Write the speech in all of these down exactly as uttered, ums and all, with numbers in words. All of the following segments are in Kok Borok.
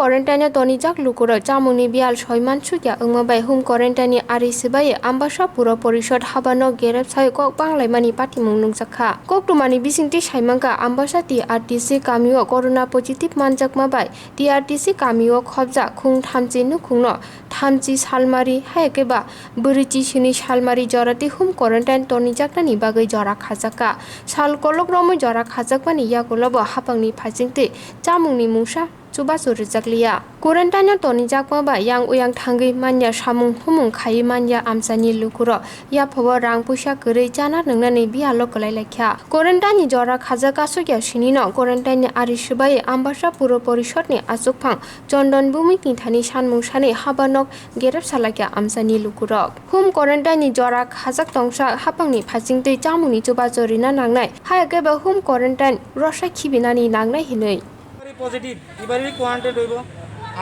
Quarantine-o tonijak lukurok chamungni biyal soiman sukya wngma bai home quarantine-ni ari swbai Ambasa Puro Porishod habano gerep sai kok banglaimani patimung nukjakha. Koktwmani bisingtwi saimankha, Ambasa T R T C kamio corona positive manjakma bai T R T C kamio khobjak khung thamchi nukhungno thamchi salmari, hai khe ba bwrwi chisini salmari joratwi home quarantine tonijaknani bagwi jora khajakha. Sal kolok romwi jora khajakmani yagulobo hapangni phaisingtwi chamungni mungsa chubachu rwjakliya. Quarantine-o tonijakma bai yang uyang thangwi manya, samung humung khaiwi manya amchaini lukurok yaphabo rang puisa kwrwi chana nwngnani biyalo kwlai laikha. Quarantine-ni jora khajak aswkya sinino quarantine-ni ari swbai Ambasa Puro Porishodni achukphang Chondon Bhumik ni thani sanmung sanwi habanok gerep salaikha amchaini lukurok. Home quarantine-ni jora khajak tongsa hapangni phaisingtwi chamungni chubachu rina nangnai, hai khe ba home quarantine rosa khibinani nangnai hinwi. এবারে পজিটিভ, এবারে কোয়ারেন্টাইন হইব,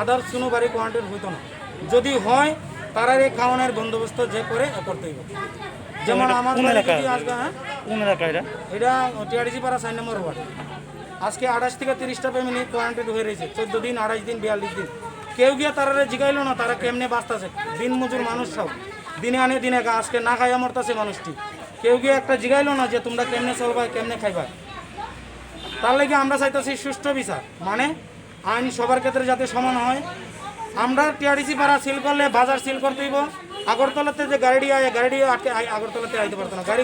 আদার্স কোনো বাড়ি কোয়ারেন্টাইন হইতো না। যদি হয়, তারার এই খাওয়ানোর বন্দোবস্ত যে করে, এ করতে হইব। যেমন এটা আমার কোন বাড়ি এলাকা? যদি আজকে, হ্যাঁ? কোন এলাকা এটা? এটা টিআরডিসি পাড়া চার নম্বর ওয়ার্ড। আজকে আঠাশ থেকে তিরিশটা ফ্যামিলি কোয়ারেন্টাইন হয়ে রয়েছে, চোদ্দ দিন, আঠাশ দিন, বিয়াল্লিশ দিন। কেউ গিয়ে তারারে জিগাইলো না, তারা কেমনে বাঁচতেছে। দিন মজুর মানুষ সব, দিনে আনে দিনে খা-, আজকে না খাইয়া মরতেছে মানুষটি। কেউ গিয়ে একটা জিগাইলো না যে তোমরা কেমনে চলবা, কেমনে খাইবা। তার লাগি আমরা চাইতেছি সুষ্ঠু বিচার, মানে আইন সবার ক্ষেত্রে যাতে সমান হয়। আমরা টিআরডিসি পাড়া সিল করলে বাজার সিল করতে হইব। আগরতলাতে যে গাড়ি আয়, গাড়ি আটকে আই-, আগরতলাতে আইতে পারতো না, গাড়ি